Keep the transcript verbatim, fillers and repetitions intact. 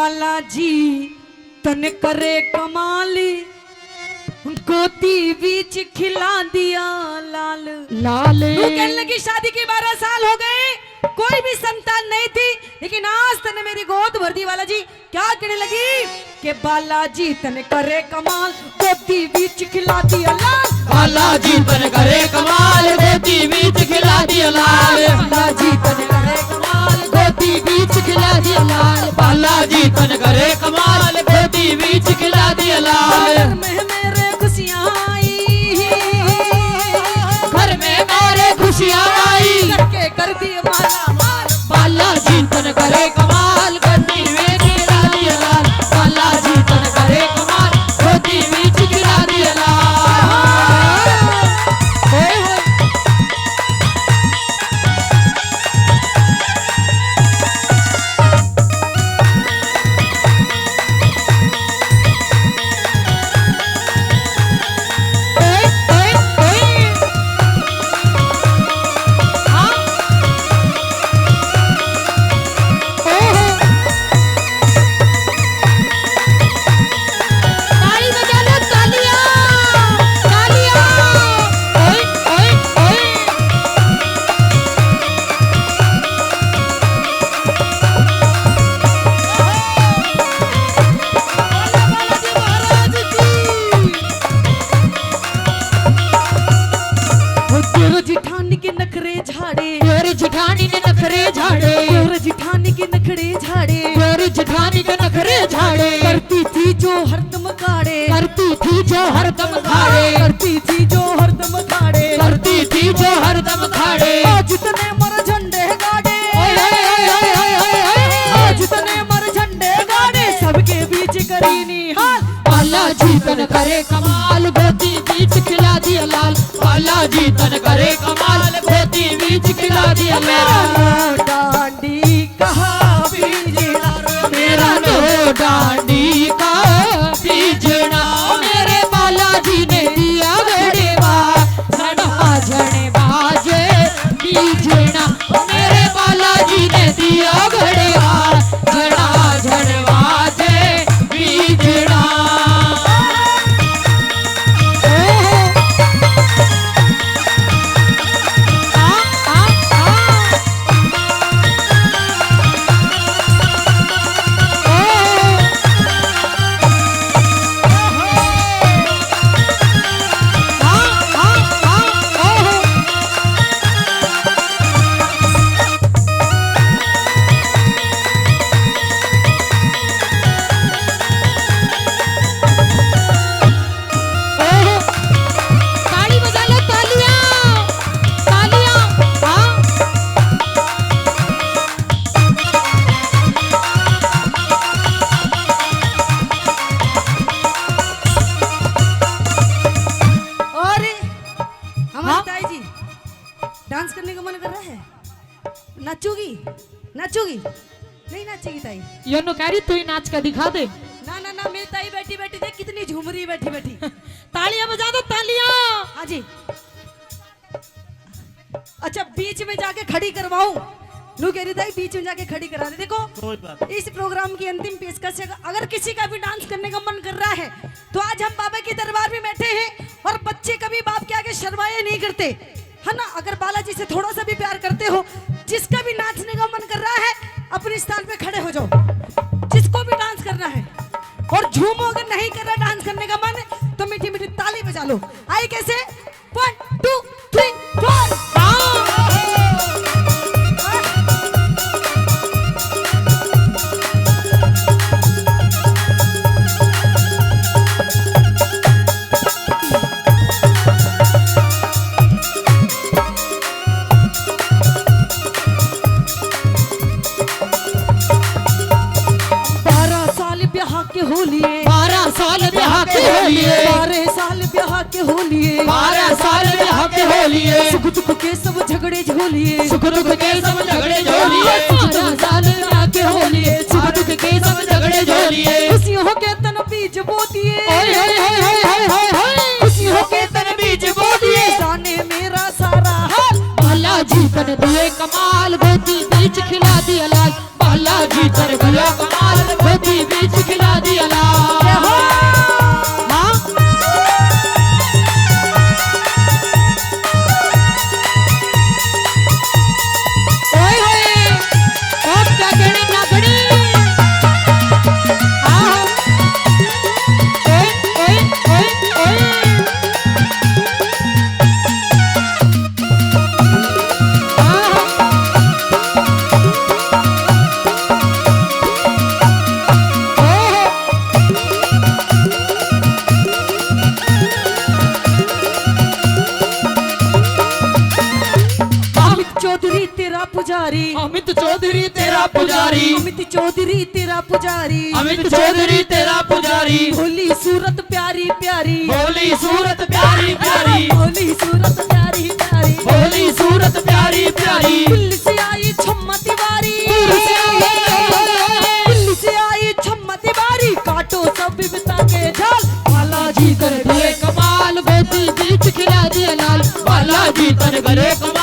बाला जी तन करे कमाल, गोदी बीच खिला दिया लाल। लाल। वो कहने लगी, शादी के बारह साल हो गए, कोई भी संतान नहीं थी, लेकिन आज तने मेरी गोद भर दी बाला जी। क्या कहने लगी कि बाला जी तन करे कमाल, गोदी बीच खिला दिया लाल। बाला जी तन करे कमाल, गोदी बीच खिला दिया लाल। बाला जी तन करे कमाल, गोदी बीच खिला दिया लाल। बाला जी तन करे कमाल, गोदी बीच खिला दिया लाल। घर में मेरे खुशियाँ आई, घर में मेरे खुशियाँ आई, करके कर दिए माला माल। बाला जी तन करे कमाल, गोदी बीच खिला दिया लाल। बाला जी तन करे कमाल, गोदी बीच खिला दिया लाल। ओए होए। ओए, ओए, ओए। हाँ। ओहो। ताली बजा लो, तालियां, तालियां। ओए, ओए, ओए। ओ तेरो जिठानी के नखरे झाड़े, तेरे जिठानी के नखरे झाड़े। तेरे जिठानी के नखरे झाड़े। तेरे जिठानी के नखरे झाड़े। करती थी जो हरदम खाड़े। करती थी जो हरदम खाड़े। करती थी जो हरदम खाड़े। करती थी जो हरदम खाड़े। आज तने मर झंडे गाड़े। ओए, ओए, ओए। आज तने मर झंडे गाड़े। सबके बीच करी निहाल। बाला जी तन करे कमाल, गोदी बीच खिला दिया लाल। बाला जी तन करे कमाल, गोदी बीच खिला दिया लाल। डांडी कहाँ बीजना, मेरा तो डांडी का बीजना। मेरे बाला जी ने दिया घड़वा, झड़ा झड़ बाजे बीजना। मेरे बाला जी ने दिया घड़वा, झड़ा झड़ बाजे बीजना। ताली बजा लो, तालियां, तालियां, हाँ। और हमारी हाँ? ताई जी, डांस करने का मन कर रहा है? नाचोगी? नाचोगी? नहीं नाचेगी ताई? यो नु कह रही, तू ही नाच के दिखा दे। ना, ना, ना, मेरी ताई बैठी बैठी देख कितनी झूम रही है बैठी बैठी। तालियां बजा दो, तालियां। हाँ जी। अच्छा, बीच में जाके खड़ी करवाऊं? नु कह रही ताई, बीच में जाके खड़ी करा दे। देखो, कोई बात नहीं। इस प्रोग्राम की अंतिम पेशकश है, अगर किसी का भी डांस करने का मन कर रहा है तो आज हम बाबा के दरबार में बैठे हैं और बच्चे कभी बाप के आगे शर्माए नहीं करते, है ना? अगर बालाजी से थोड़ा सा भी प्यार करते हो, जिसका भी नाचने का मन कर रहा है, अपने स्थान पे खड़े हो जाओ। जिसको भी डांस करना है और झूमो, अगर नहीं कर रहा डांस करने का मन, तो मीठी मीठी ताली बजा लो। आए कैसे? One, two, three, four। बारह साल ब्याह के हो लिए, बारह साल ब्याह के हो लिए, बारह साल ब्याह के हो लिए, बारह साल ब्याह के हो लिए। सुख दुख के सब झगड़े झोलिए, सुख दुख के सब झगड़े झोलिए। बारह साल ब्याह के हो लिए, सुख दुख के सब झगड़े झोलिए। खुशियों के तन बीज बो दिए, हाय, हाय, हाय। खुशियों के तन बीज बो दिए, जाने मेरा सारा हाल। बालाजी तन दिए कमाल, गोदी बीच खिला दिया लाल। बालाजी तन दिया कमाल, गोदी बीच खिला दिया लाल। हाँ। ओए होए, ओ गगड़ी नगड़ी। हाँ। ओए, ओए, ओए, ओए। अमित चौधरी तेरा पुजारी। अमित चौधरी तेरा पुजारी। अमित चौधरी तेरा पुजारी। अमित चौधरी तेरा पुजारी। भोली सूरत प्यारी प्यारी। भोली सूरत प्यारी प्यारी। भोली सूरत प्यारी प्यारी। भोली सूरत प्यारी प्यारी। दिल से आई छम्मा तिवारी। दिल से आई। दिल से आई छम्मा तिवारी। काटो सब बिपता के जाल। बालाजी तेरे गले कमाल। गोदी बीच खिला दिया लाल। बालाजी तेरे गले कमाल।